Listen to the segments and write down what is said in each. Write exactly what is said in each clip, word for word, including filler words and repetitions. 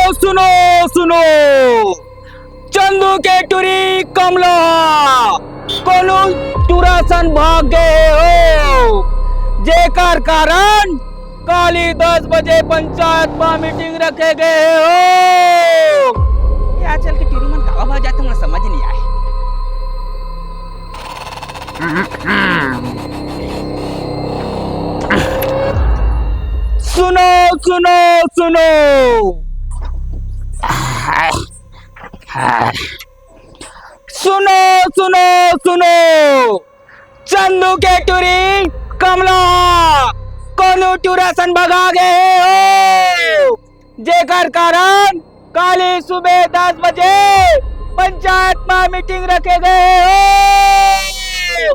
सुनो, सुनो, चंदू के टुरी कमला कोनो टुरा सन भाग गे हो, जेकर कारण काली दस बजे पंचायत म मीटिंग रखे गे हो। ये आजकल के टुरी मन कावा भाग जाथे, मोला समझ नहीं आए। सुनो, सुनो, सुनो। सुनो, सुनो, सुनो। चंदू के टुरी कमला कोनो टुरा सन भगा गे हो, जेकर कारण काली सुबह दस बजे पंचायत म मीटिंग रखे गे हो।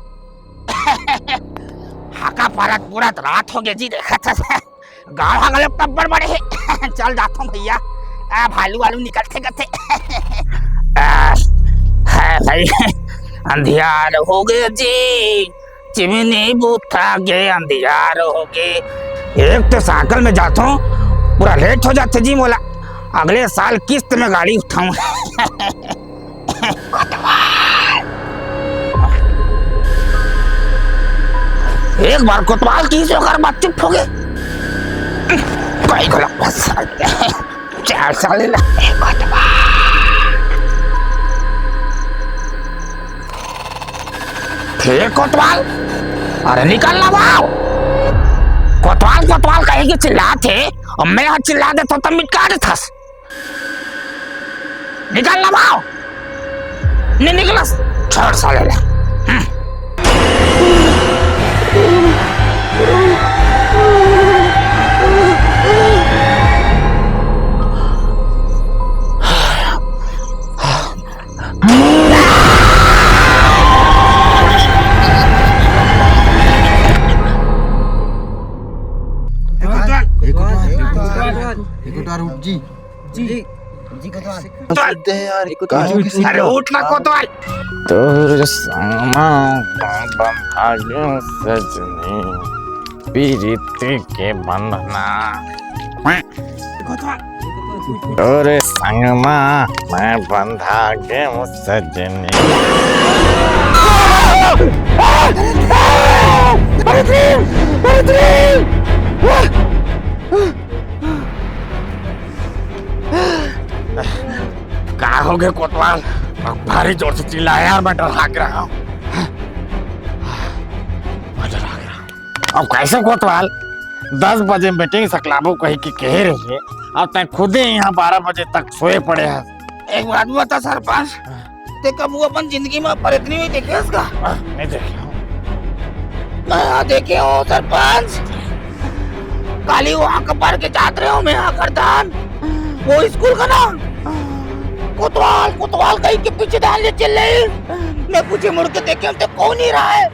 हाका पारत पूरा रात हो गे जी, देखत हस। गाढ़ा घलो टब्बर बड़े हे। चल जाथों भैया, आ, भालू वालू निकलथे कथे। आ, है भाई, अंधियार हो गे जी, चिमनी बुता गे, अंधियार हो गे। एक तो साइकिल में जाथों, पूरा लेट हो जाथे जी मोला। अगले साल किस्त में गाड़ी उठाऊं। कोतवाल। एक बार कोतवाल की से ओकर बाद चुप हो गे। कई गलत बस। चार साल ले। कोतवाल। हे कोतवाल, अरे निकल ना बाव। कोतवाल, कोतवाल कहे के चिल्लात हे, अउ मैं ह चिल्ला देथों त मिटका देथस। निकल ना बाव। नहीं निकलस, छोड़ साले ला। हम्म। एक बार, एक बार, एक बार उठ जी। जी, जी, कोतवाल। अरे उठ ना कोतवाल। तोर संगमा बंधा गेंव सजनी, पीरित के बंधना। तोर संगमा मैं बंधा गेंव सजनी। अरे प्रेम, अरे प्रेम। का हो गे कोतवाल? भारी जोर से चिल्लाए यार, मैं डरा गे रहा हूँ। मैं डरा गे रहा हूँ। अब कैसे कोतवाल? दस बजे मीटिंग सकलाबो कही के कहे रहिए, अब तैं खुदे यहाँ बारह बजे तक सोए पड़े हस। एक बात बता सरपंच, हाँ। ते कभू अपन जिंदगी में परेतनी नहीं देखे हस का? हाँ, नहीं देखे हूँ। मैं हाँ देखे हूँ सरपंच। काली वहाँ कपार के जात रहे हूँ मैं, हाँ करदान। वो स्कूल का ना, कोतवाल, कोतवाल कही के पीछे डाल ले चल रही। मैं पीछे मुड़ के देखे हूँ तो कोई नहीं रहा है।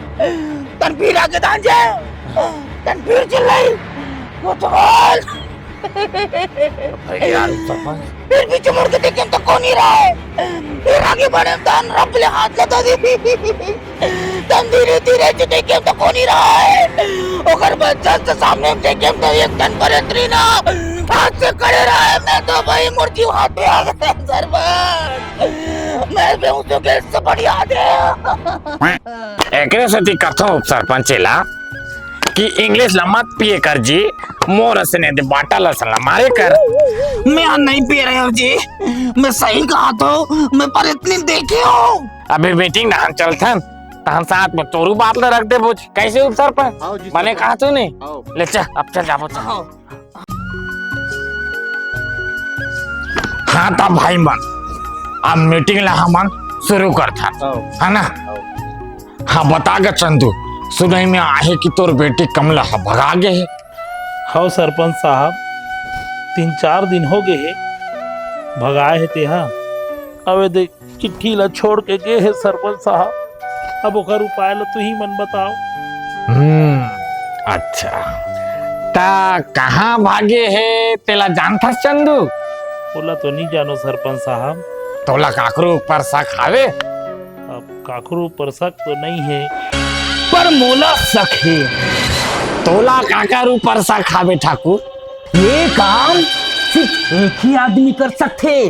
तन फिर आगे दान जाए, तन फिर चल रही। कोतवाल। भैया, सरपंच। फिर पीछे मुड़ के देखे तो कोई नहीं रहा है। फिर आगे बढ़े तो रब ले हाथ लगा दे। तन धीरे धीरे से देखे तो कोई नहीं रहा है। ओकर बाद just सामने में देखे तो एक तन पर इतनी ना हाथ से खड़े रहा है। मैं तो भाई मुर्गी हाथ पे आ गया सरपंच। मैं भी उसे कैसे बढ़िया दे। एकरे सेती कथों उपसरपंच ला कि इंग्लिश ला मत पिए कर जी, मोर असन एदे बाटल असन ला मारे कर। मैं हा नहीं पी रहे हूँ जी, मैं सही कहा तो, मैं पर इतनी देखे हूँ। अभी मीटिंग डहन चलथन, तहन साथ में तोरू बात ला रख देबो जी। कैसे उपसरपंच? आओ जी, बने सरपंच। कहा तो नहीं? आओ। ले चल, अब चल जाबो चल। आओ। हाँ त भाई मन, अब मीटिंग ला हमन शुरू करथन, आओ। है ना? आओ। हाँ, बता गे चंदू, सुनई में आहे कि तोर बेटी कमला ह भगा गे हे। हव सरपंच साहब, तीन चार दिन हो गे हे, भगाए हे तेहा। अब एदे चिट्ठी ला छोड़ के गे हे सरपंच साहब, अब ओकर उपाय ला तुही मन बताओ। हम्म, अच्छा, त कहाँ भागे हे तेला जानथस चंदू? ओला तो नहीं जानो सरपंच साहब। तोला काकरो ऊपर शक हावे? अब काकरो ऊपर शक तो नहीं हे। पर मोला शक हे। तोला काकर ऊपर शक हावे ठाकुर? ये काम सिर्फ एक ही आदमी कर सकथे,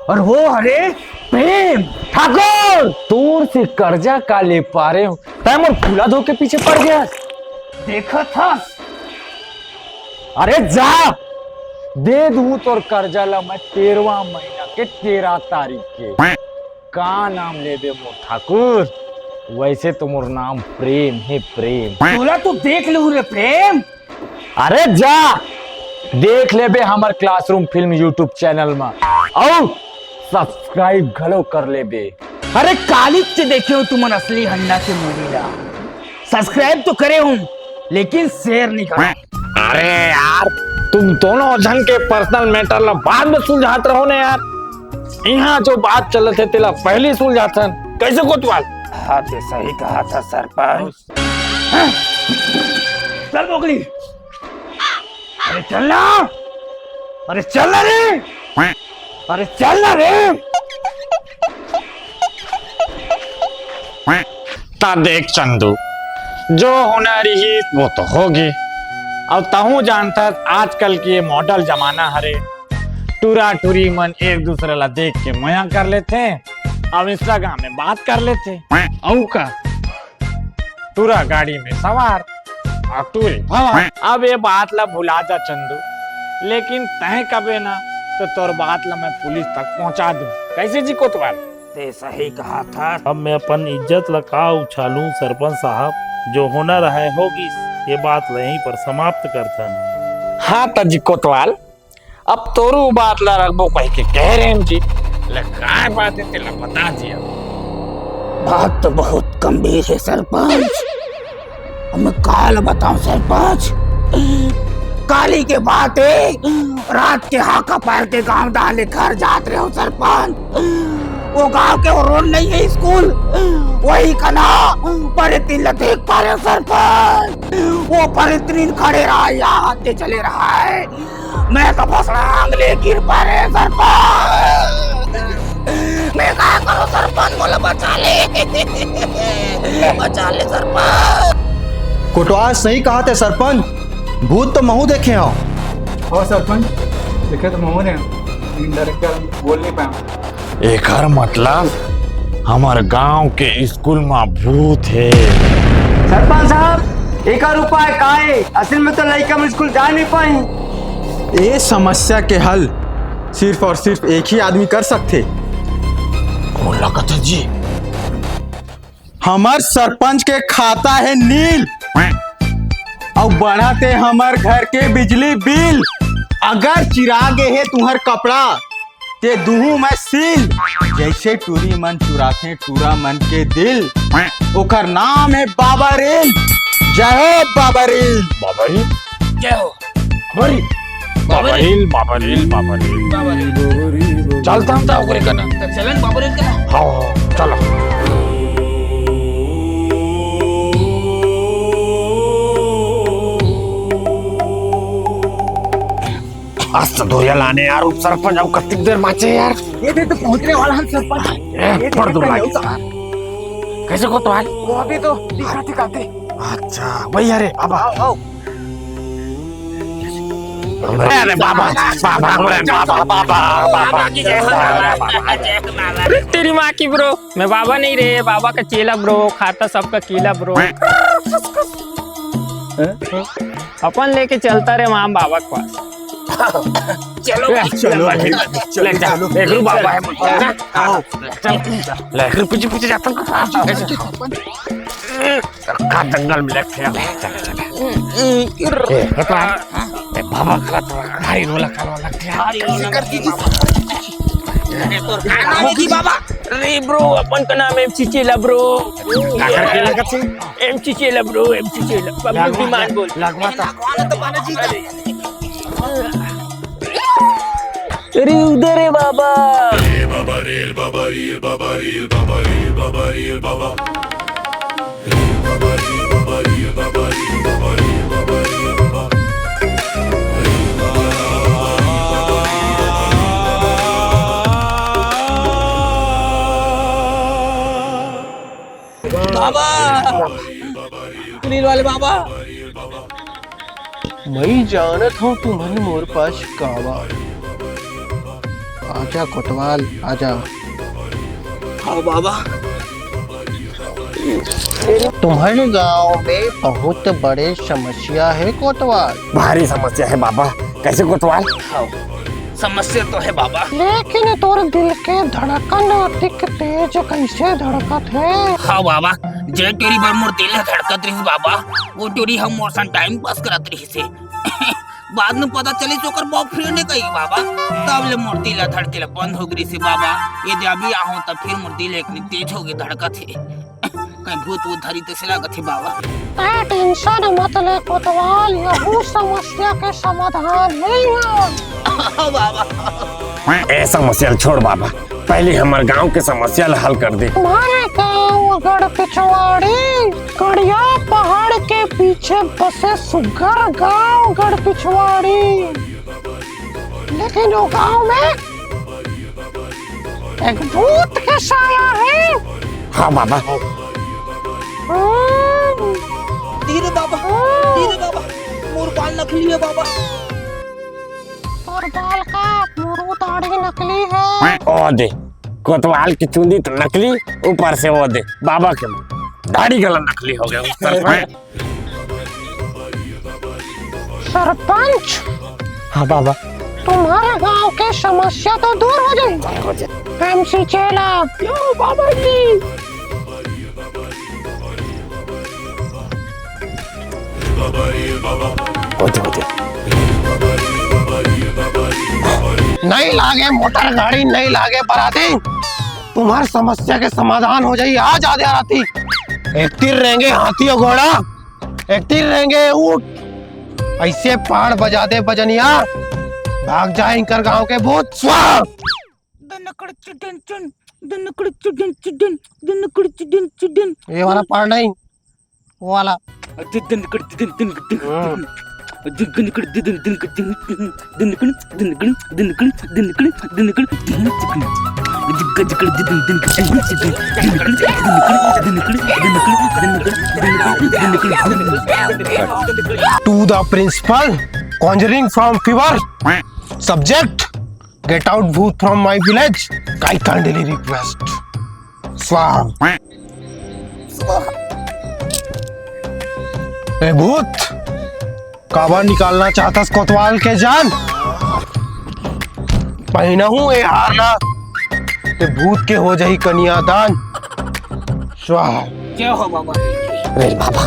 और वो हरे प्रेम। ठाकुर, तोर से कर्जा का ले पारे हूँ, तैं मोर फूला धो के पीछे पड़ गया। देखा था। अरे जा, दे दूं तोर कर्जा ला मैं तेरहवाँ महीना के तेरह तारीख के। का नाम लेबे मोर ठाकुर? वैसे तो मोर नाम प्रेम हे, प्रेम। तोला तो देख लूं रे प्रेम। अरे जा, देख लेबे हमर Classroom Film YouTube channel म, अउ subscribe घलो कर लेबे। अरे काली से देखे हो तुमन असली हन्ना के movie ला, subscribe तो करे हूँ लेकिन share नहीं करे। अरे यार, तुम दोनों झन के personal matter ला बाद में सुलझात रहो ना यार। इहाँ जो बात चलत हे तेला पहली सुलझाथन। कैसे कोतवाल? हाँ, ते सही कहा था सरपंच। चल मोगली, अरे चल ना, अरे चल ना रे, अरे चल ना रे। ता देख चंदू, जो होना रही वो तो होगे। अब तहूँ जानथस आजकल के ये modern जमाना हरे, टूरा टूरी मन एक दूसरे ला देख के मया कर लेथे, अब Instagram में बात कर लेथे। अउ का? टूरा गाड़ी में सवार, अउ टूरी भवार। अब ये बात ला भुला जा चंदू, लेकिन तय कबे ना तो तोर बात ला मैं पुलिस तक पहुंचा दूं। कैसे जी कोतवाल? ते सही कहा था। अब मैं अपन इज्जत ला का उछालूं सरपंच साहब, जो होना रहे होगिस, ये बात ला यहीं पर समाप्त करथन। हाँ त जी कोतवाल, अब तोरू बात ला रखबो कहि के कहे रहेन जी, ले काय बात हे तेला बता दिया। बात तो बहुत गंभीर हे सरपंच। अब मैं का ला बताऊं सरपंच, काली के बात हे, रात के हाका पार के गांव डाले घर जात रहे हो सरपंच। वो गांव के वो रोड नहीं हे स्कूल, वही कना पर तीन ला देख पा रहे हो सरपंच। वो पर तीन खड़े रहा, यहाँ आते चले रहा है। मैं तो फसड़ांग ले गिर पा रहे सरपंच। मैं का करूं सरपंच, मोला बचा ले। बचा ले सरपंच। कोटवाल सही कहा थे सरपंच, भूत तो महू देखे हो। हो सरपंच, देखे तो महू ने, लेकिन डर के कारण बोल नहीं पाया। एकर मतलब हमर गांव के स्कूल म भूत हे। सरपंच साहब, एकर उपाय का हे? असल में तो लइका मन स्कूल जा नहीं पाई। ए समस्या के हल सिर्फ और सिर्फ एक ही आदमी कर सकथे। कौन लगत हे जी? हमर सरपंच के खाता हे नील, अउ बढ़त हे हमर घर के बिजली बिल। अगर चिरा गे हे तुहर कपड़ा, ते दुहू मैं सील। जैसे टूरी मन चुराथे टूरा मन के दिल, ओकर नाम हे बाबा रील। जय हो बाबा रील। बाबा रील? जय हो। बाबा रील। बाबा रील, बाबा रील, बाबा रील। बाबा रील। चलता हम तो ओकरे कना। तो चलन बाबा रील कना। हाँ, हाँ, चलो। आज तो धोरिया लाने यार, उप सरपंच अब कतिक देर बाँचे यार। ये दे तो पहुँचने वाला हम सरपंच। ए, ये पड़ दे दूर तो लागे। कैसे कोतवाल? वो अभी तो दिखा दिखाते। अच्छा, वही अरे, अब आओ, आओ। अरे बाबा, बाबा, बाबा, बाबा, बाबा। अरे तेरी माँ की bro, मैं बाबा नहीं रे, बाबा का चेला bro, खाता सबका केला bro। अपन लेके चलता रे माम बाबा के पास। चलो भाई, चलो भाई, चलो, ले जा, चलो। एकरू बाबा है, बोल। हाँ। चल, ले, एकरू पीछे, पीछे जाता हूँ। का जंगल में लेके आ। चल, चल। ए, हटवा। ए, बाबा का तो भारी रोला करवा लग गया। भारी रोला कर दीजिए। अरे, तोर का नाम हे जी बाबा? अरे bro, अपन का नाम एमसी चेला bro। का करके लगत हे? एमसी चेला bro, एमसी चेला। Public demand बोल। लगवा तो। लगवा ना तो बाबा जी। अरे उधर हे बाबा। बाबा, सुनील वाले बाबा। मैं जानत हूँ तुमन मोर पास कावा। आजा कोतवाल, आजा। हाँ बाबा। तुम्हर गांव में बहुत बड़े समस्या हे कोतवाल। भारी समस्या हे बाबा। कैसे कोतवाल? हाँ, समस्या तो हे बाबा। लेकिन तोर दिल के धड़कन अतिक तेज कैसे धड़कत हे? हाँ बाबा, जे टुरी बर मोर दिल ह धड़कत रहिस बाबा, वो टुरी ह मोर संग time pass करत रहिस हे। बाद में पता चलिस ओकर boyfriend हे कहिके बाबा, तब ले मोर दिल ह धड़के ल बंद हो गिस हे बाबा। यदि अभी आहूं त फिर मोर दिल एक तेज होके धड़कत हे। कहीं भूत वूत धरही तइसे लागत हे बाबा। तैं tension मत ले कोतवाल, यहू समस्या के समाधान हे इहाँ। बाबा। ए समस्या ल छोड़ बाबा, पहली हमर गांव के समस्या ल हल कर दे। तुम्हर गांव गढ़ पिछवाड़ी, कड़िया पहाड़ के पीछे बसे सुग्घर गांव गढ़ पिछवाड़ी। लेकिन वो गांव में एक भूत के साया हे। हाँ बाबा। हम्म। धीरे बाबा, हम्म। धीरे बाबा, मोर बाल नकली हे बाबा। तोर बाल का, मोरो दाढ़ी नकली हे। ओ दे, कोतवाल के चुंदी तो नकली, ऊपर से वो दे, बाबा के दाढ़ी गला नकली हो गया। सरपंच। हाँ बाबा। तुम्हर गांव के समस्या तो दूर हो जाही। हो जाही। एमसी चेला। यो बाबा जी। होते, होते। नहीं लागे मोटर गाड़ी, नहीं लागे बराती, तुम्हर समस्या के समाधान हो जाही आज आधी राती। एक तीर रेंगे हाथी अउ घोड़ा, एक तीर रेंगे ऊंट, अइसे पहाड़ बजा दे बजनिया, भाग जाए इंकर गांव के भूत। स्वाहा। दनकड़ चिडन चुन, दनकड़ चिडन चिडन, दनकड़ चिडन चिडन। ये वाला पहाड़ नहीं, वो वाला। To the principal, conjuring from fever, subject, get out भूत from my village, I kindly request। स्वाहा। ए भूत, काबर निकालना चाहथस कोतवाल के जान? पहिनहूं ए हार ला, ए भूत के हो जाही कन्यादान। स्वाहा। जय हो बाबा। अरे बाबा,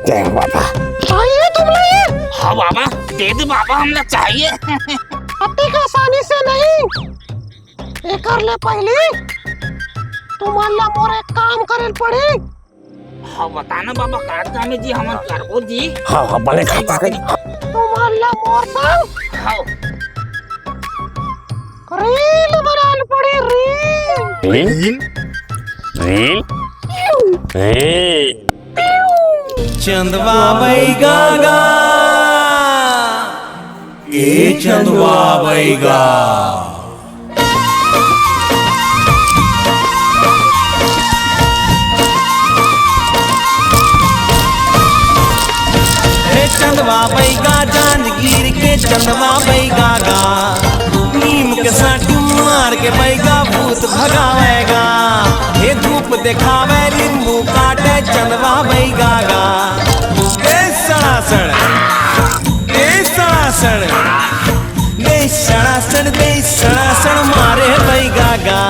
जय हो बाबा। चाहिए तुमला ये? हाँ बाबा, दे दे बाबा, हमला चाहिए। अतिक आसानी से नहीं। एकर ले पहिली तुमन ला मोर एक काम करे ल पड़ही। हाँ, बता ना बाबा, का काम हे जी, हमन करबो जी। हाँ, हाँ, बने खाता करी। तुमन ला मोर संग हाँ। reel बनाए ल पड़ही, reel। Reel? Reel? Reel? चंदवा बैगा गा, ए चंदवा बैगा। हे चंदवा बैगा, जांजगीर के चंदवा बैगा गा, नीम के साटी मार के बैगा भूत भगावेगा। हे धूप देखावे, लींबू काटे चंदवा बैगा गा। ए सड़ासड़, ए सड़ासड़, दे सड़ासड़, दे सड़ासड़ मारे बैगा गा।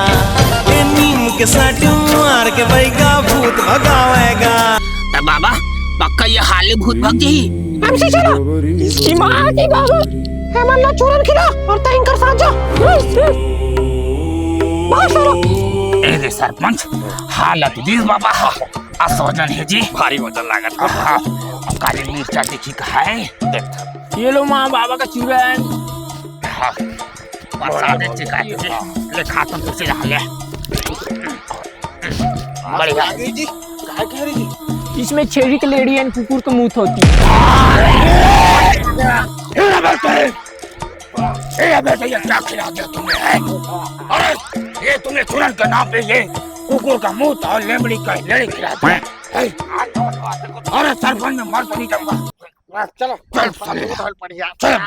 ए नीम के साटी मार के बैगा भूत भगावेगा। त बाबा, पक्का ये हाले भूत भग जाही? हमसे चलो। इसकी माँ की बाबू, हमन ला चूरन खिला अउ तैं इंकर साथ जा। बहुत सारा। ए रे सरपंच, हालत दिस बाबा हा। आ सोजन हे जी। भारी वजन लागत हे। हाँ, काली मिर्चा देखी कहाँ हे? देख। ये लो माँ बाबा का चूरन। हाँ, प्रसाद चिकाई जी। ले खा तुम तुझे रहा ले। बढ़िया। जी, काय कह रही जी? इसमें छेरी के लेड़ी and कुकुर के मूत होती है। ए बेटे, ये क्या खिला दिया तुमने, हैं? अरे, ये तुमने चूरन के नाम पे ये कुकुर का मूत और लेमड़ी का लेड़ी खिला दिया, हैं? अरे, सरपंच, मैं मर तो नहीं जाऊंगा। चलो, चल, साले। बढ़िया। चल।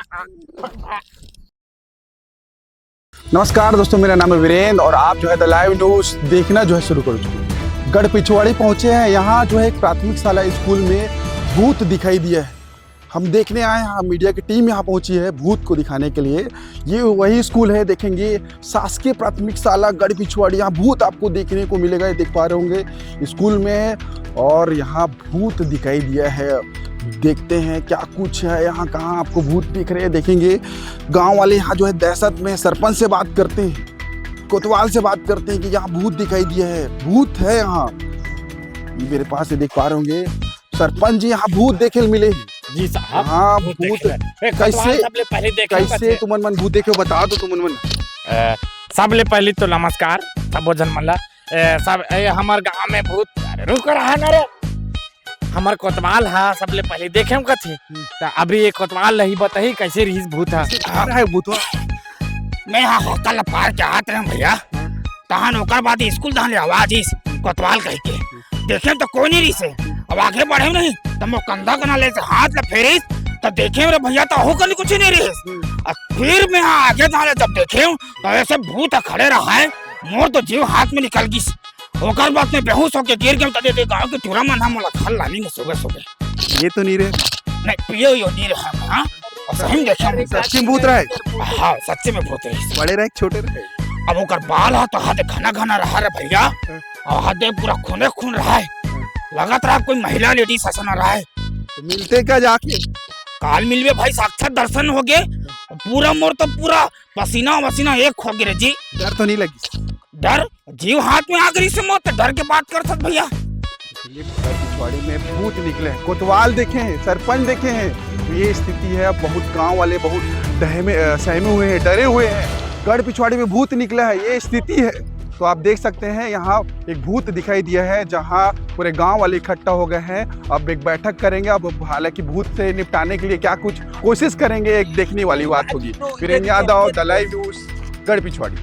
नमस्कार दोस्तों, मेरा नाम है वीरेंद्र और आप जो है द लाइव न्यूज देखना जो है शुरू कर चुके हैं। गढ़ पिछवाड़ी पहुंचे हैं। यहाँ जो है एक प्राथमिक शाला स्कूल में भूत दिखाई दिया है। हम देखने आए हैं, मीडिया की टीम यहाँ पहुंची है भूत को दिखाने के लिए। ये वही स्कूल है, देखेंगे शासकीय प्राथमिक शाला गढ़ पिछवाड़ी। यहाँ भूत आपको देखने को मिलेगा, ये देख पा रहे होंगे स्कूल में। और यहाँ भूत दिखाई दिया है, देखते हैं क्या कुछ है यहाँ, कहाँ आपको भूत दिख रहे हैं, देखेंगे। गांव वाले यहाँ जो है दहशत में सरपंच से बात करते हैं, कोतवाल से बात करते हैं कि यहाँ भूत दिखाई दिया है, भूत है यहाँ। मेरे पास ये देख पा रहे होंगे, सरपंच जी यहाँ भूत देखे मिले। जी साहब, हाँ, भूत भूत। देखे। ए, कैसे, कोतवाल, सबले पहले देखे कैसे कैसे? तुमन मन भूत देखे हो, बता दो तुमन मन। ए, सबले पहले तो नमस्कार सबो झन मन ला। ए, सब, ए, हमर गांव में भूत, अरे रुक रहा ना रे, हमर कोतवाल हा सबले पहले देखे हम कथे। हम्म। त अभी ये कोतवाल ला ही बताही कैसे रिहिस भूत हा। कैसे भूत हा? मैं हा होटल ला पार के आत रहे भैया, तहान ओकर बाद स्कूल तहान ले आवाज आइस, कोतवाल कह के। देखे तो कोई नहीं रहिस हे। अब आगे बढ़े नहीं, त मोर कंधा कना ले से हाथ ला फेरिस, त देखे रे भैया, त हो कनी कुछ नहीं रहिस। हम्म। अब फिर मैं हा आगे जाने जब देखे, त ऐसे भूत खड़े रहा है, मोर तो जीव हाथ में निकल गिस। ओकर बाद में बेहोश होके गिर गेम, त दे गांव के टूरा मन हा मोला घर लानी में सोगे सोगे। ये तो नहीं रहे। नहीं, पियो यो नहीं रहा मैं, हाँ? और सही में देखे हम। सच्ची में भूत रहा है? हाँ, सच्ची में भूत रहे। बड़े रहे, छोटे रहे? अब ओकर बाल हा तो हाथ घना घना रहा रे भैया, और हाथ पूरा खूने खून रहा है। लगत रहा कोई महिला लेडीज असन रहा है। तो मिलते क्या जाके? काल मिलबे भाई, साक्षात दर्शन हो गए। पूरा मोर तो पूरा पसीना वसीना एक हो गिरे जी। डर तो नहीं लगी? डर? जीव हाथ में आ गई से मौत, डर के बात कर सकत भैया। ये गढ़ पिछवाड़ी में भूत निकले हैं, कोतवाल देखे हैं, सरपंच देखे हैं। तो ये स्थिति है, बहुत गांव वाले बहुत दहमे, अ, सहमे हुए हैं, डरे हुए हैं। गढ़ पिछवाड़ी में भूत निकला है, ये स्थिति है। तो आप देख सकते हैं, यहाँ एक भूत दिखाई दिया है, जहाँ पूरे गांव वाले इकट्ठा हो गए हैं। अब एक बैठक करेंगे। अब हालांकि भूत से निपटाने के लिए क्या कुछ कोशिश करेंगे, एक देखने वाली बात होगी। Virendra Yadav, the live news, गढ़ पिछवाड़ी।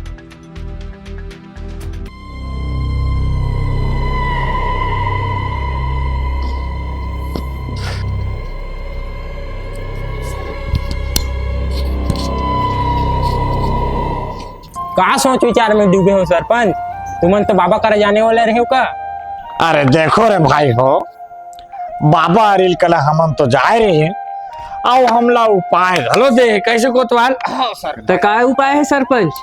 का सोच विचार में डूबे हो सरपंच? तुमन तो बाबा करा जाने वाला रहे हो का? अरे देखो रे भाई हो, बाबा अरिल कला हमन तो जाए रहे, अउ हमला उपाय घलो दे हे। कैसे कोतवाल? हाँ सर। त का उपाय है सरपंच?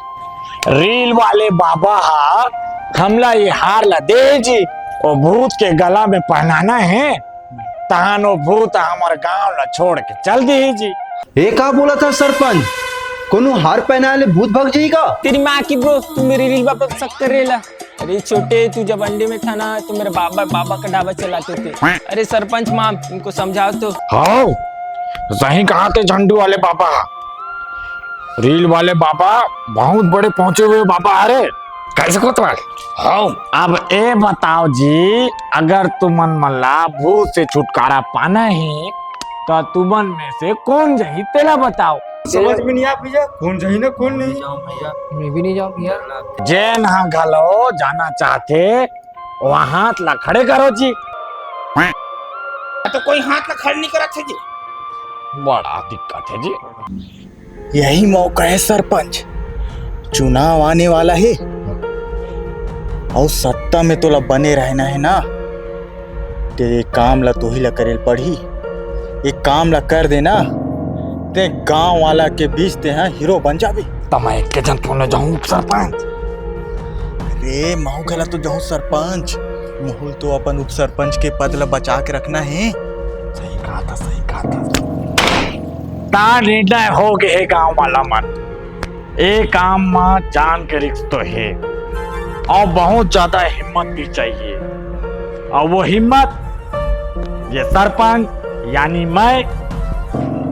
रील वाले बाबा हा हमला ये हार ला दे जी, वो भूत के गला में पहनाना है, तहान वो भूत हमर गांव ला छोड़ के चल दी जी। ये का बोला था सरपंच, कोनो हार पहनाए ले भूत भाग जाएगा? तेरी माँ की ब्रो, तू मेरी रील बाबा पे शक कर रहे ला। अरे छोटे, तू जब अंडे में था ना, तो मेरे बाबा, बाबा का ढाबा चलाते थे। अरे सरपंच माम, इनको समझाओ तो। हाँ, सही कहा थे झंडू वाले बाबा। रील वाले बाबा बहुत बड़े पहुंचे हुए बाबा। अरे कैसे कोतवाल? हाँ। अब ए बताओ जी, अगर तुमन मन ला भूत से छुटकारा पाना है, तो तुमन में से कौन जही तेला बताओ। समझ में नहीं आ भैया, कौन जही ना कौन नहीं। मैं भी नहीं जाऊँ भैया। जेन हा घलो जाना चाहते, वहाँ हाथ ला खड़े करो जी। तो कोई हाथ ला खड़े नहीं करत है जी। बड़ा दिक्कत है जी। यही मौका है सरपंच, चुनाव आने वाला है, अउ सत्ता में तोला बने रहना है ना, ते ये काम ला तोही ला करेल पड़ही। ये काम ला कर देना, ते गांव वाला के बीच ते हा हीरो बन जाबे। त मैं एक के जन तोने जाऊं उप सरपंच। अरे महू घला तो जाऊं सरपंच, महू तो अपन उप सरपंच के पद ला बचा के रखना है। सही कहा था, सही कहा था। ता निर्णय हो गए हे गांव वाला मन। ए काम म जान के रिस्क तो हे अउ बहुत ज्यादा हिम्मत भी चाहिए। अउ वो हिम्मत ये सरपंच यानी मैं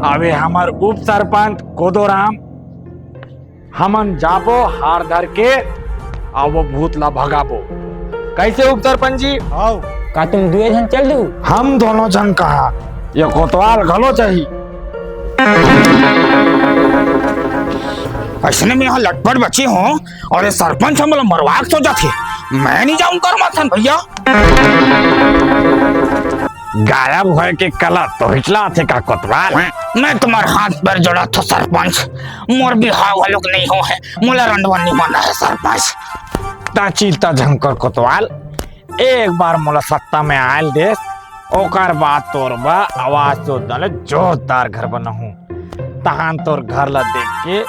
अउ ये हमर उप सरपंच कोदोराम, हमन जाबो हार धर के अउ वो भूत ला भगाबो। कैसे उप सरपंच जी? आओ। का तुम दुए झन चल दू? हम दोनों झन कहा, ये कोतवाल घलो चाही। अइसने में यहाँ लटपट बचे हों अउ ये सरपंच हमला मरवा के सोचत हे। मैं नहीं जाऊँ कर माथन भैया। गायब होए के कला तो हिचला थे का कोतवाल? मैं तुम्हार हाथ पैर जोड़ा था सरपंच, मोर बिहाव घलोक नहीं हो है, मोला रंडवा नहीं बना है सरपंच। ता चिंता झंकर कोतवाल, एक बार मोला सत्ता में आयल देस, ओकर बाद तोर बर आवाज तो दले जोरदार घर बनाहूं। तहान तोर घर ला देख के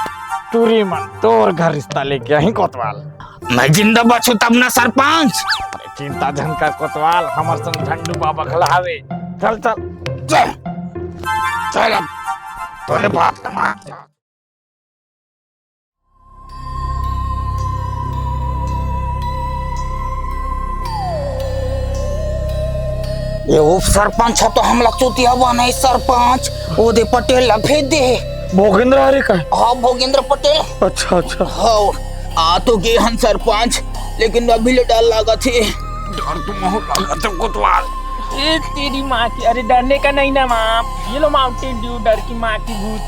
टूरी मन तोर घर रिश्ता लेके आही कोतवाल। मैं जिंदा बचू तब ना सरपंच। अरे चिंता झन कर कोतवाल, हमर संग झंडू बाबा घला हवे। चल चल चल चल अब तोरे बाप का मार। ये उप सरपंच ह तो हमला चुतिया बनाई सरपंच, ओदे पटेल ला भेज दे। भोगेंद्र हरे का? हाँ, भोगेंद्र पटेल। अच्छा, अच्छा। हाँ, आ तो गे हन सरपंच, लेकिन अभी ले डर लागत हे। डर तो महू लागत हे कोतवाल। ए तेरी माँ की, अरे डरने का नहीं ना माँ, ये लो माउंटेन ड्यू, डर की माँ की भूत।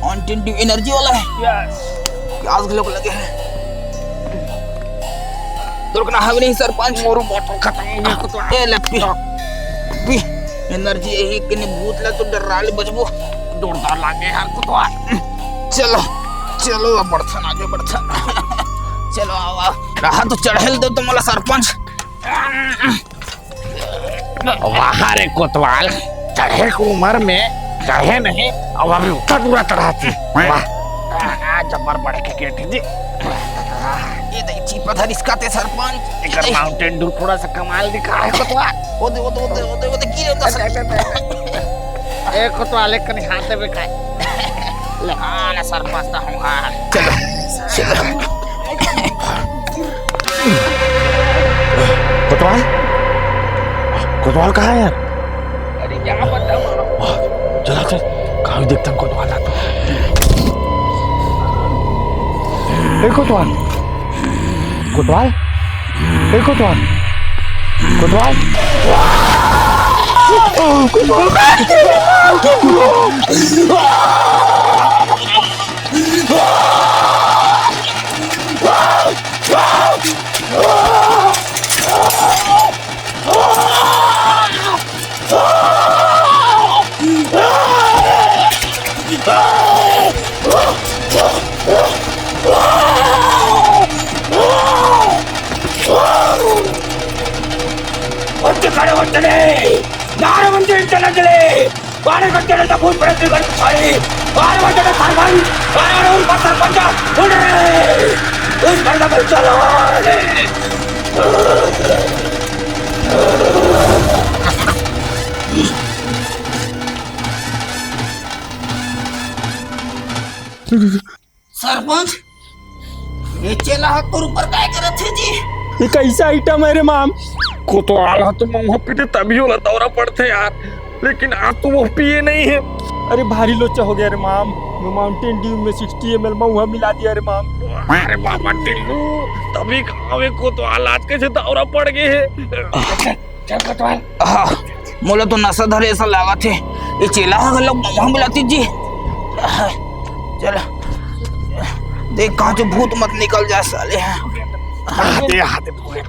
माउंटेन ड्यू एनर्जी वाला है। यस। प्यास घलोक लगे है। रुकना हवे नहीं सरपंच। मोरू बोतल खत्म हो गया कुतवा। ए ले पी। पी। एनर्जी यही कि नहीं भूत ला तो डरा ले बचबो। जोरदार लागे यार कुतवा। चलो। चलो अब बढ़थन आगे बढ़थन। चलो आओ आओ। रहा तो चढ़ेल दो तो मोला सरपंच। वाह रे कोतवाल, चढ़े के उम्र में चढ़े नहीं, अब अभी उतर पूरा चढ़ाती। वाह। आ, आ, जबर बढ़ के गेट जी। ये दे चीपा था रिस्का ते सरपंच। इधर माउंटेन ड्यू थोड़ा सा कमाल दिखा है कोतवाल। ओदे, ओदे, ओदे, ओदे, ओदे, गिरे तो सर। ए कोतवाल, एक कनी हाथ में खाए। ले, हाँ, ना सरपंच तो हूँ, हाँ। चलो, चलो। कोतवाल? कोतवाल कहाँ है यार? अरे, यहाँ पर था, मामा। वाह, चला चल, कहाँ देखता हूँ कोतवाल आता। ए कोतवाल, कोतवाल, ए कोतवाल, कोतवाल। ಒಟ್ಟು ಕಡೆ ಒಟ್ಟನೆ ಯಾರು ಮುಂದೆ ಇಂಟನಗಲೇ ಬಾರೆ ಕಟ್ಟಡ ಭೂತ್ ಬರತ್ತಿ ಗಂಟು ಸಾರಿ ಬಾರೆ ಕಟ್ಟಡ ಸರ್ಪಂಚ ಬಾರೆ ಪತ್ತ ಪಂಚ ಉಡ್ರೆ ಉಸ್ ಬಂದ ಬಚ್ಚಲೋ. सरपंच, ये चेला ह तोर ऊपर काय करत हे जी? ये कैसा आइटम है रे माम? कोतवाल ह तो महुआ पीथे तभी ओला दौरा पड़थे यार, लेकिन आज तो वो पिए नहीं है। अरे भारी लोचा हो गया रे माम, वो माउंटेन ड्यू में सिक्सटी एम एल महुआ मिला दिया रे माम। अरे बाबा टिल्लू, तभी कहावे कोतवाल आज कैसे दौरा पड़ गए है। चल कोतवाल। हाँ, मोला तो नशा धरे ऐसा लागत हे। ये चेला ह घलोक महुआ मिलाती जी। चल, देख कहाँ से भूत मत निकल जाए साले। हाँ, दे, हाँ, दे, पूरे।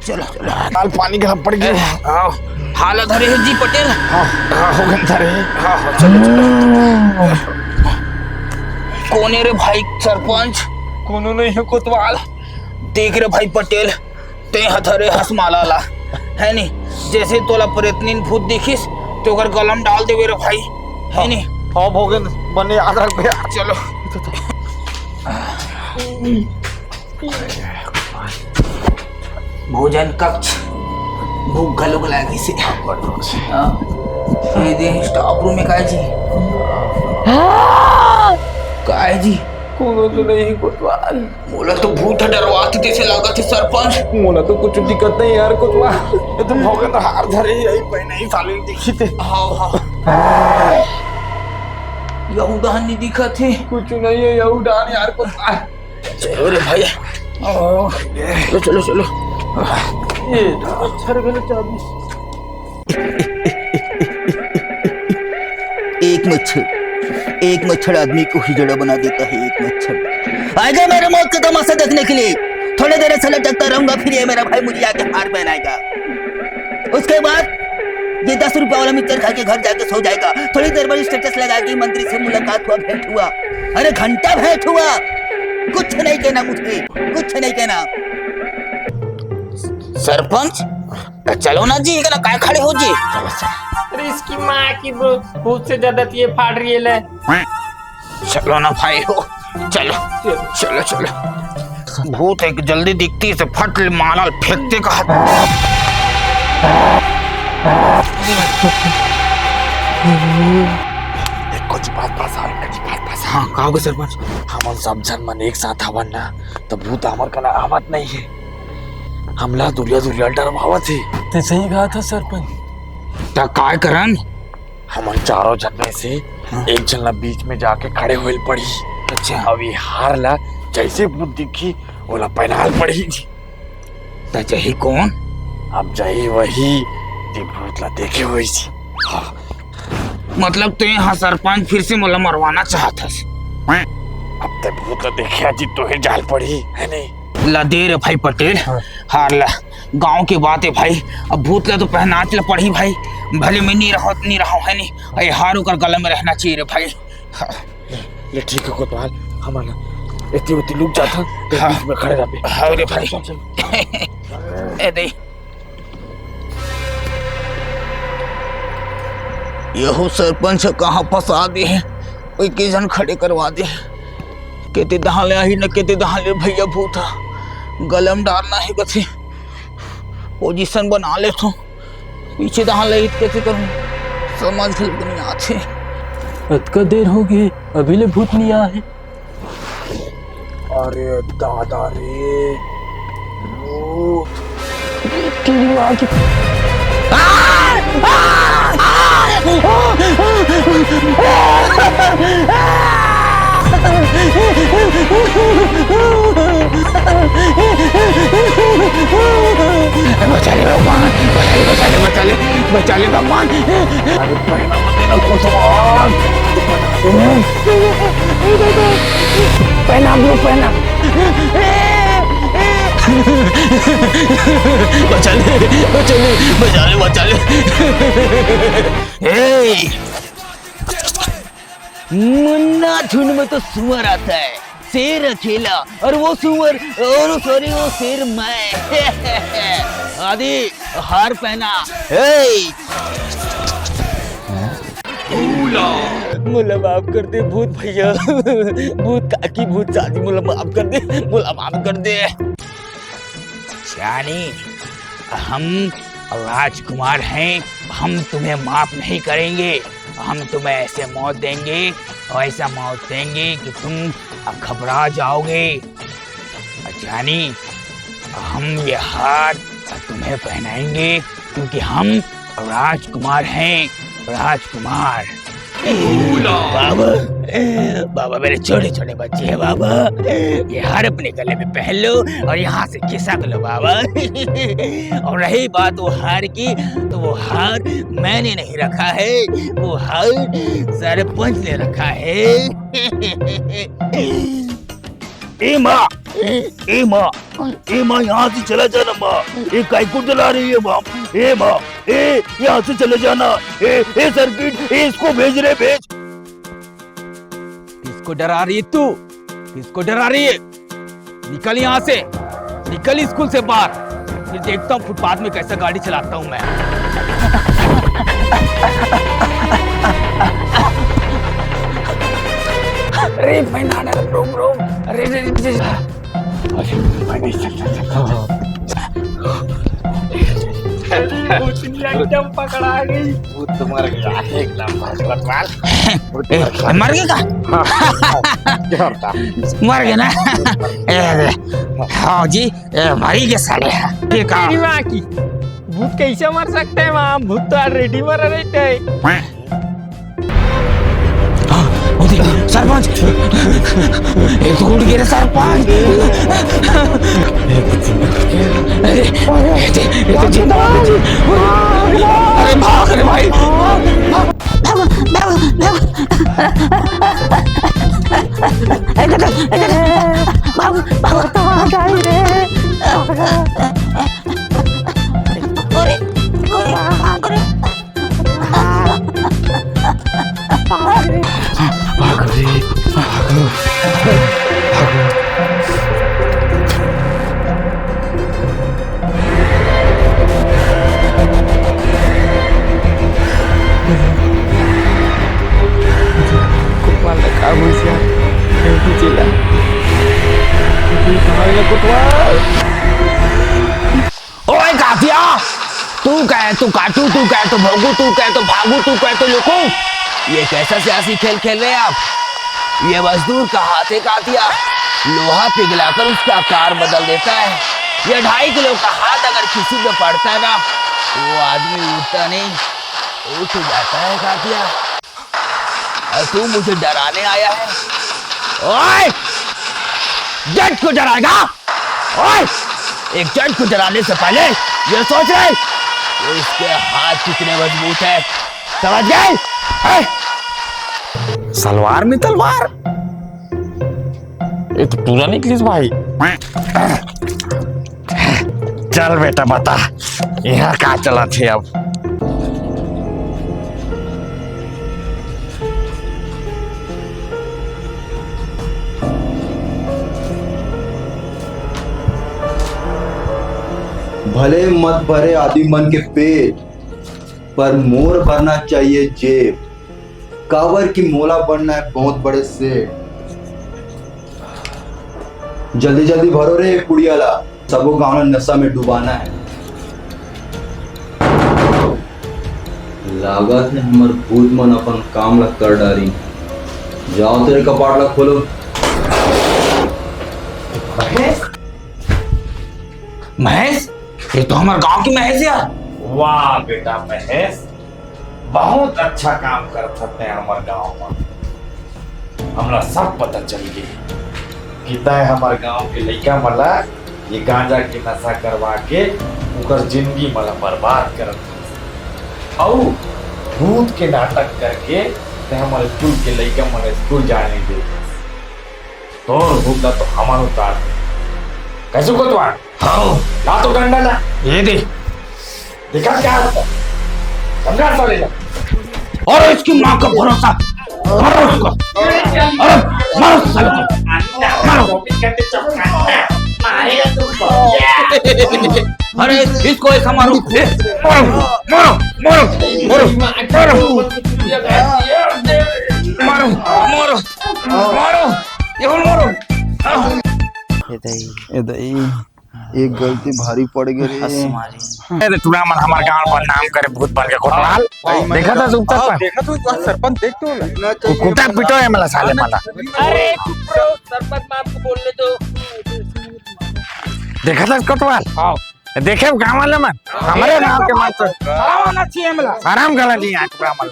चलो, चलो। लाल पानी का पड़ गया। हाँ, हाला धरे है जी पटेल। हाँ, हाँ, हो गन धरे है। हाँ, हाँ, चलो, चलो। कोने रे भाई सरपंच? कोनो नहीं है कोतवाल। देख रे भाई पटेल, ते ह धरे हस माला ला, है नी? जैसे तोला प्रेतनीन भूत दिखिस, ते ओकर गला म डाल देवे रे भाई, है नी? हाँ, भोगेन, बने याद रख बे। चलो। भोजन कक्ष, भूख घलो लागिस हे। हाँ। ये दे, स्टाफ रूम में काय जी? हाँ। काय जी? कोनो तो नहीं कोतवाल। मोला तो भूत ह डरवात जैसे लागत हे सरपंच। मोला तो कुछ दिक्कत नहीं यार कोतवाल। ये तो भोगन हार धरे हे, यही पहने ही साले दिखी थे। हाँ, हाँ। यहूदा नहीं दिखत हे। कुछ नहीं है यहूदा यार कोतवाल। चलो रे भाई। ओ, चलो, चलो, चलो। ये अच्छा रखा चाबी। एक मच्छर, एक मच्छर आदमी को हिजड़ा बना देता है। एक मच्छर आएगा मेरे मौत का तमाशा देखने के लिए। थोड़ी देर ऐसा लटकता रहूंगा, फिर ये मेरा भाई मुझे आके हार पहनाएगा। उसके बाद ये दस रुपया वाला मिक्सचर खा के घर जाके सो जाएगा। थोड़ी देर बाद स्टेटस लगाएगी, "मंत्री से मुलाकात हुआ, भेंट हुआ।" अरे घंटा भेंट हुआ, कुछ नहीं कहना मुझे, कुछ नहीं कहना। सरपंच, त चलो ना जी, इतना काय खड़े हो जी? अरे इसकी माँ की, वो भूत से ज्यादा ये फाड़ रही है ले। चलो ना भाई हो, चलो, चलो, चलो। भूत एक जल्दी दिखती से फट ले माला फेंकते का। कुछ बात पास आ, कुछ बात पास आ। हाँ, का हो गे सरपंच? हमन सब झन मन एक साथ हवन ना, त भूत हमर कना आवत नहीं है। हमला दुरिया दुरिया डरवावत हे। ते सही कहा था सरपंच। त काय करन? हमन चारों झन में से हाँ। एक झन ला बीच में जाके खड़े होइल पड़ही। अच्छा। अब ये हार ला जैसे भूत दिखी, ओला पहनाल पड़ही। त जही कौन? अब जही वही, जे भूत ला देखे होइस। हाँ। मतलब ते हा सरपंच फिर से मोला मरवाना चाहत हस? अब ते भूत ला देखे जी, तोहे जाल पड़ही, है नहीं? ला दे रे भाई पटेल, हाँ। हार ला। गांव के बात है भाई, अब भूत ला तो पहनाच ला पड़ही भाई। भले मैं नहीं रहो, नहीं रहो, है नहीं? ये हार ओकर गला में रहना चाहिए रे भाई। हाँ। ले, ठीक है कोतवाल, हमन एती ओती लुक जाथन, ते हाँ। बीच में खड़े रहबे। हाँ रे भाई। चल, चल। ए दे। यहू सरपंच कहाँ फंसा दे हे, कोई के जन खड़े करवा दे। केती दहां ले आही न केती दहां ले भैया भूत हा। गला में डारना हे कथे। पोजीशन बना ले तो। पीछे दहां ले इत कथे करूं। समझ घलो नहीं आथे। अतका देर हो गए, अभी ले भूत नहीं आए। अरे दादा रे, भूत। तेरी माँ की। बचा ले भगवान, बचा ले, बचा ले, बचा ले, बचा ले भगवान। अरे पहना मत देना कोतवाल। पहना ब्रो, पहना। बचा ले, बचा ले, बचा ले, बचा ले। ए! मुन्ना झुंड में तो सुअर आता है, शेर अकेला, और वो सुअर, और सॉरी, वो शेर मैं। आदि, हार पहना। ए! मोला माफ कर दे भूत भैया, भूत काकी, भूत सादी, मोला माफ कर दे, मोला माफ कर दे। जानी, हम राजकुमार हैं, हम तुम्हें माफ नहीं करेंगे। हम तुम्हें ऐसे मौत देंगे, और ऐसा मौत देंगे कि तुम घबरा जाओगे। जानी, हम ये हार तुम्हें पहनाएंगे, क्योंकि हम राजकुमार हैं, राजकुमार। बाबा, बाबा, मेरे छोटे छोटे बच्चे हैं बाबा, ये हार अपने गले में पहन लो और यहाँ से खिसक लो बाबा। और रही बात वो हार की, तो वो हार मैंने नहीं रखा है, वो हार सरपंच ने रखा है। ए माँ, ए माँ, ए माँ, यहाँ से चला जाना माँ। ये काय को डरा रही है माँ? ए माँ, ए, यहाँ से चले जाना। ए, ए सर्किट, ए, इसको भेज रे, भेज। किसको डरा रही है तू? किसको डरा रही है? निकल यहाँ से, निकल स्कूल से बाहर। फिर देखता हूँ फुटपाथ में कैसा गाड़ी चलाता हूँ मैं। अरे भाई, ना, ना, रुक, रुक। अरे, अरे, अरे, अरे, भाई, नहीं, चल, चल, चल, चल। अरे, भूतनी एकदम पकड़ा गई। भूत तो मर गया, एक नंबर, कोतवाल। भूत ए, मर गया। मर गया का? हाँ, हाँ, हाँ, जोरदार। मर गया ना? ए, अरे, हाँ जी, ए, मरी के साले। ये का? तेरी माँ की। भूत कैसे मर सकते हैं वहाँ? भूत तो already मरा रहता है। हाँ, वो देख, सरपंच। एक तो उड़ गया रे सरपंच। अरे, ये तो, ये तो जिंदा है। अरे, भाग रे भाई। भाग, भाग, भाग। भाग, भाग। अरे, अरे, अरे। अरे, अरे। ओए कातिया, तू कहे तो काटू, तू कहे तो भोगू, तू कहे तो भागू, तू कहे तो लुकू। ये कैसा सियासी खेल खेल रहे हैं आप? ये मजदूर का हाथ है कातिया, लोहा पिघलाकर उसका आकार बदल देता है। ये ढाई किलो का हाथ अगर किसी पे पड़ता है ना, वो आदमी उठता नहीं, उठ जाता है कातिया। और तू मुझे डराने आया है? ओए! जज को डराएगा? ओए! एक जज को डराने से पहले ये सोच ले कि इसके हाथ कितने मजबूत हैं। समझ गए? हैं? सलवार में तलवार? ये तो पूरा निकलिस भाई। चल बेटा, बता, यहाँ का चलत हे अब? भले मत भरे आदमी मन के पेट, पर मोर भरना चाहिए जेब, काबर कि मोला बनना है बहुत बड़े सेठ। जल्दी जल्दी भरो रे पुड़िया ला, सबो गांव ला नशा में डुबाना है। लागत है हमर भूत मन अपन काम ला कर डारी। जाओ तेरे कपाट ला खोलो। महेश, महेश, ये तो हमर गांव के महेश यार। वाह बेटा महेश, बहुत अच्छा काम करत हते हमर गांव में। हमला सब पता चल गे कि तय हमर गांव के लइका मन ला ये गांजा के नशा करवा के ओकर जिंदगी मन ला बर्बाद करत हस। अउ भूत के नाटक करके तय हमर स्कूल के लइका मन ला स्कूल जाए नहीं देत हस। तोर भूत ला तो हमन उतार दे। कैसे कोतवाल? हाँ। ला तो डंडा ला। ये दे। देखा क्या होता है? समझा साले ला। और इसकी माँ का भरोसा। मारो उसको। अरे, मारो साले को। मारो। चौबीस घंटे चौबीस घंटे मारेगा तुमको। अरे, इसको ऐसा मारो। ए, मारो, मारो, मारो, मारो, मारो, मारो, मारो, मारो, मारो, ये बोल मारो। ए दई। ए दई, एक गलती भारी पड़ गे रे। हंस मारी। ए, टूरा मन हमर गांव बदनाम करे, भूत बन के कोतवाल। हाँ, देखा था सुबह तक। देखा तो सरपंच देख तो ना। कुत्ता पिटो है मला साले मला। अरे चुप रहो, सरपंच मैम को बोलने दो। देखा था कोतवाल? हाँ। देखे गांव वाले मन, हमरे गांव के मन तो। शरम आना चाहिए मला। शरम गला नहीं आज टूरा मन।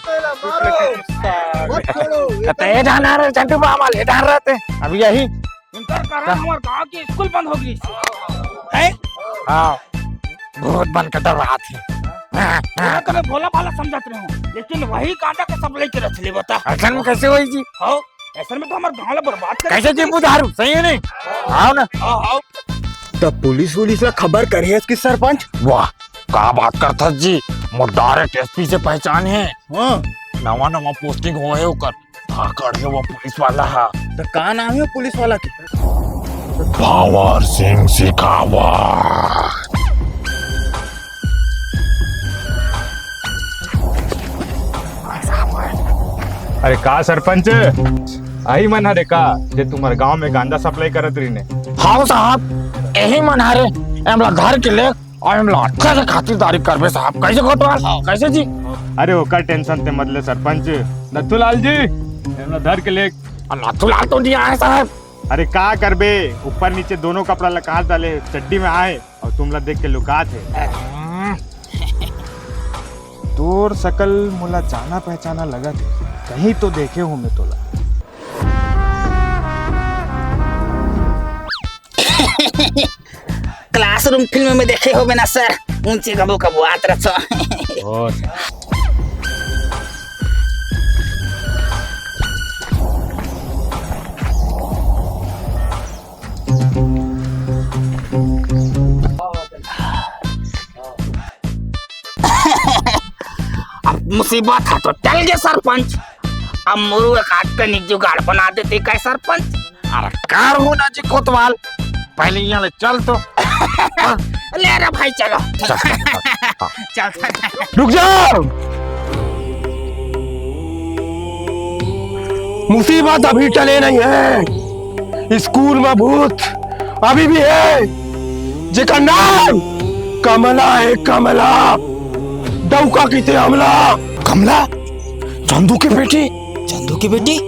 मत छोड़ो, ये तो ये ढाना रे, झंटू बाबा, ये ढान रहते। अब यही इनकर कारण हमर गांव के स्कूल बंद हो गई। हैं? हाँ, भूत बन के डरात हे। पूरा तो मैं भोला भाला समझत रहे हूँ, लेकिन वही गांजा के सप्लाई करत ले, बता। असल में कैसे होई जी? हाँ, असल में तो हमर गांव ला बर्बाद कर कैसे जी बुधारू, सही है नहीं? आओ ना। आओ, आओ। तब पुलिस वुलिस ला खबर करिए इसकी सरपंच। वाह, का बात करथस जी, मोर डायरेक्ट एसपी से पहचान है। हाँ। नवा नवा पोस्टिंग होए ओकर। धाकड़ हे वो पुलिस वाला हा। तो का नाम है पुलिस वाला के? भंवर सिंह शेखावत। अरे का सरपंच, अही मन हरे का जे तुम्हर गांव में गांजा सप्लाई करत रहिने? हाँ साहब, यही मन हरे। एमला धर के ले अउ एमला अच्छा से खातिरदारी करबे साहब। कैसे कोतवाल? कैसे जी? अरे ओकर टेंशन ते मत ले सरपंच। नथुलाल जी, एमला धर के ले। नथुलाल तो नहीं आए साहब। अरे का करबे, ऊपर नीचे दोनों कपड़ा ला कांच डाले, चड्डी में आए अउ तुमला देख के लुकात हे। तोर सकल मोला जाना पहचाना लगत हे, कहीं तो देखे हूँ मैं तोला। क्लासरूम फिल्म में देखे होबे ना सर, ऊंचे कबो कबो आत रहथो। अब मुसीबत हा तो टल गे सरपंच। अब मुरुआ काट के निक जुगाड़ बना देते काय सरपंच? अरे कार हो ना जी कोतवाल, पहले यहाँ ले चल तो। ले रे भाई चलो। चल, चल, चल। चल, चल। रुक जाओ। मुसीबत अभी टले नहीं है। स्कूल में भूत अभी भी हे, जेकर नाम कमला हे, कमला। डौका किथे हमला। कमला? चंदू के बेटी? चंदू के बेटी?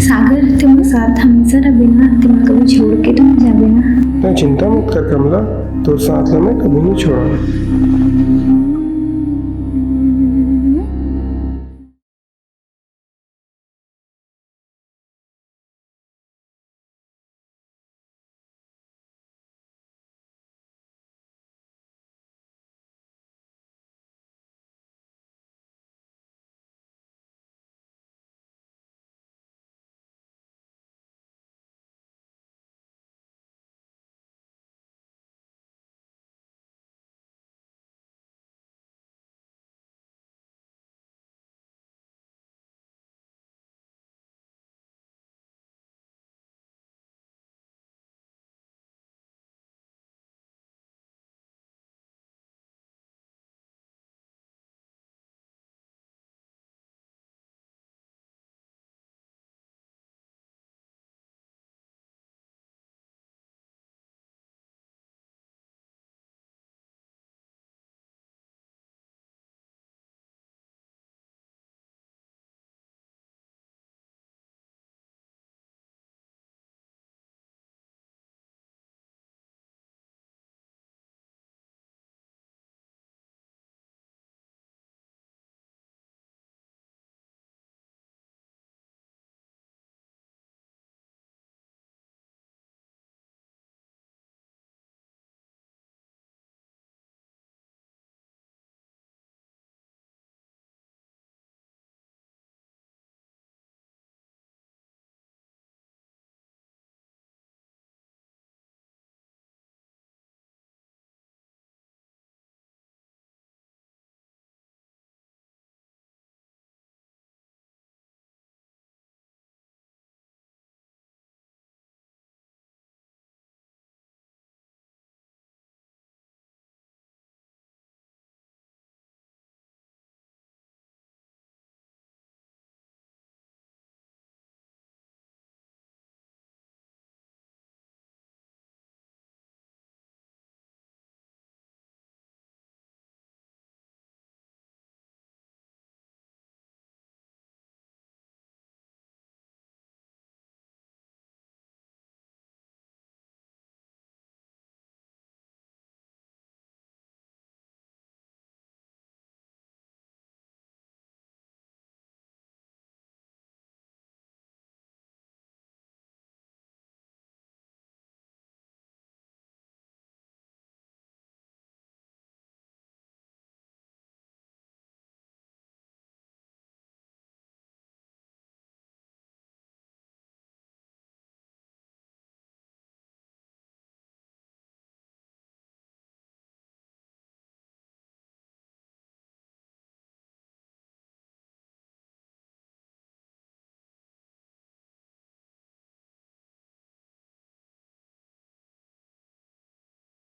सागर, ते मोर साथ हमेशा रहिबे ना, ते मोला कभी छोड़ के तो नइ जाबे ना। तैं चिंता मत कर कमला, तोर साथ ला मैं कभी नइ छोड़ंव।